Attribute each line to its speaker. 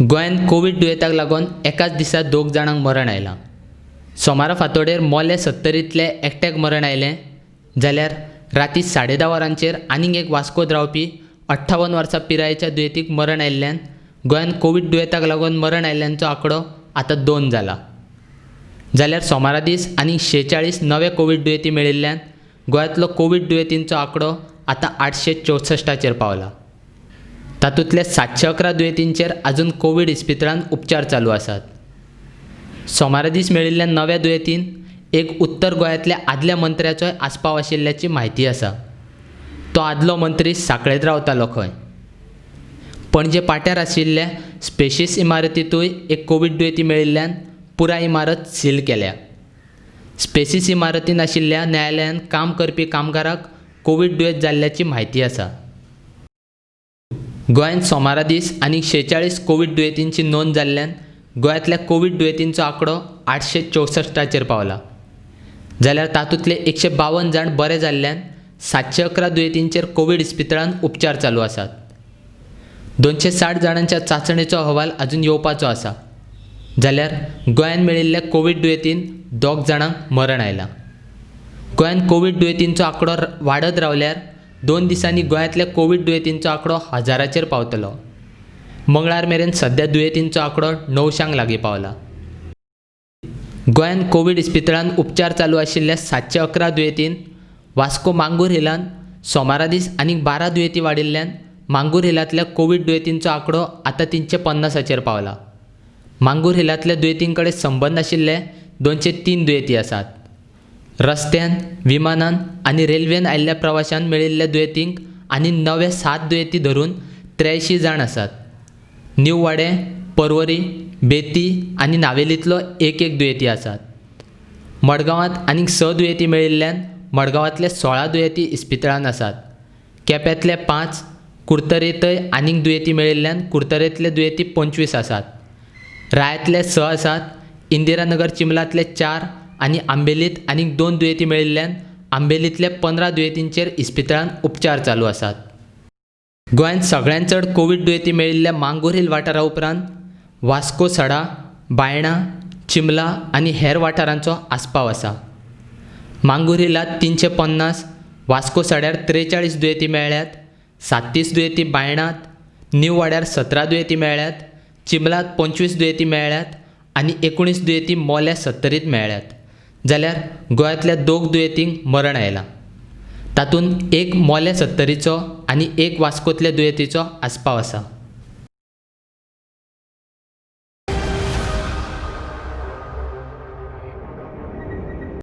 Speaker 1: गोंयांत कोवीड दुयेंताक लागून एकाच दिसा 2 जाणांक मरण आयलां. सोमारा फांतोडेर मोलें सत्तरींतले एकट्याक मरण आयलें, जाल्यार राती 10:30 वरांचेर आनीक एक वास्कोत रावपी 58 वर्सां पिरायेच्या दुयेंतीक मरण आयिल्ल्यान गोंयांत कोवीड दुयेंताक लागून मरण आयिल्ल्यांचो आंकडो आतां 2 जाला. जाल्यार सोमारा दीस आनीक 46 नवे कोवीड दुयेंती मेळिल्ल्यान गोंयांतलो कोवीड दुयेंतींचो आंकडो आतां 864चेर पावला. तातूंतले 711 दुयेंतींचेर आजून कोवीड इस्पितळांत उपचार चालू आसात. सोमारा दीस मेळिल्ल्या नव्या दुयेंतीन एक उत्तर गोंयांतल्या आदल्या मंत्र्याचोय आस्पाव आशिल्ल्याची म्हायती आसा. तो आदलो मंत्री सांखळेंत रावतालो खंय. पणजे पाट्यार आशिल्ल्या स्पेशीस इमारतींतूय एक कोवीड दुयेंती मेळिल्ल्यान पुराय इमारत सील केल्या. स्पेसीस इमारतींत आशिल्ल्या न्यायालयांत काम करपी कामगाराक कोवीड दुयेंत जाल्ल्याची म्हायती आसा. गोंयांत सोमारा दीस आनीक 46 कोवीड दुयेंतींची नोंद जाल्ल्यान गोंयांतल्या कोवीड दुयेंतींचो आंकडो 864चेर पावला. जाल्यार तातूंतले 152 जाण बरे जाल्ल्यान 711 दुयेंतींचेर कोवीड इस्पितळांत उपचार चालू आसात. 260 जाणांच्या चांचणेचो अहवाल अजून येवपाचो आसा. जाल्यार गोंयांत मेळिल्ल्या कोवीड दुयेंतीन 2 जाणांक मरण आयलां. गोंयांत कोवीड दुयेंतींचो आंकडो वाडत रावल्यार 2 दिसांनी गोंयांतल्या कोवीड दुयेंतींचो आंकडो 1000चेर पावतलो. मंगळार मेरेन सध्या दुयेंतींचो आंकडो 900 लागीं पावला. गोंयांत कोवीड इस्पितळांत उपचार चालू आशिल्ल्या 711 दुयेंतीन वास्को मांगूर हिलांत सोमारा दीस आनीक 12 दुयेंती वाडिल्ल्यान मांगूर हिलांतल्या कोवीड दुयेंतींचो आंकडो आतां 350चेर पावला. मांगूर हिलांतल्या दुयेंतीं कडेन संबंद आशिल्ले 203 दुयेंती आसात. रस्त्यान, विमानान आनी रेल्वेन आयिल्ल्या प्रवाशान मेळिल्ल्या दुयेंतींक आनी नवे 7 दुयेंती धरून 83 जाण आसात. न्यू वाडें, पर्वरी, बेती आनी नावेलींतलो 1-1 दुयेंती आसात. मडगांवांत आनीक 6 दुयेंती मेळिल्ल्यान मडगांवांतले 16 दुयेंती इस्पितळांत आसात. केप्यांतले 5, कुडतरेंतय आनीक दुयेंती मेळिल्ल्यान कुडतरेंतले दुयेंती 25 आसात. रायांतले 6 आसात. इंदिरानगर चिंबलांतले 4 आनी आंबेलींत आनीक 2 दुयेंती मेळिल्ल्यान आंबेलींतले 15 दुयेंतींचेर इस्पितळांत उपचार चालू आसात. गोंयांत सगळ्यांत चड कोवीड दुयेंती मेळिल्ल्या मांगूर हिल वाठारा उपरांत वास्को सडा, बायणा, चिंबला आनी हेर वाठारांचो आस्पाव आसा. मांगूर हिलांत 350, वास्को सड्यार 43 दुयेंती मेळ्ळ्यात, 37 दुयेंती बायणांत, न्यू वाड्यार 17 दुयेंती मेळ्ळ्यात, चिंबलांत 25 दुयेंती मेळ्ळ्यात आनी 19 दुयेंती मोल्या सत्तरींत मेळ्ळ्यात. जाल्यार गोंयांतल्या 2 दुयेंतींक मरण आयलां. तातूंत 1 मोल्या सत्तरीचो आनी 1 वास्कोतल्या दुयेंतीचो आस्पाव आसा.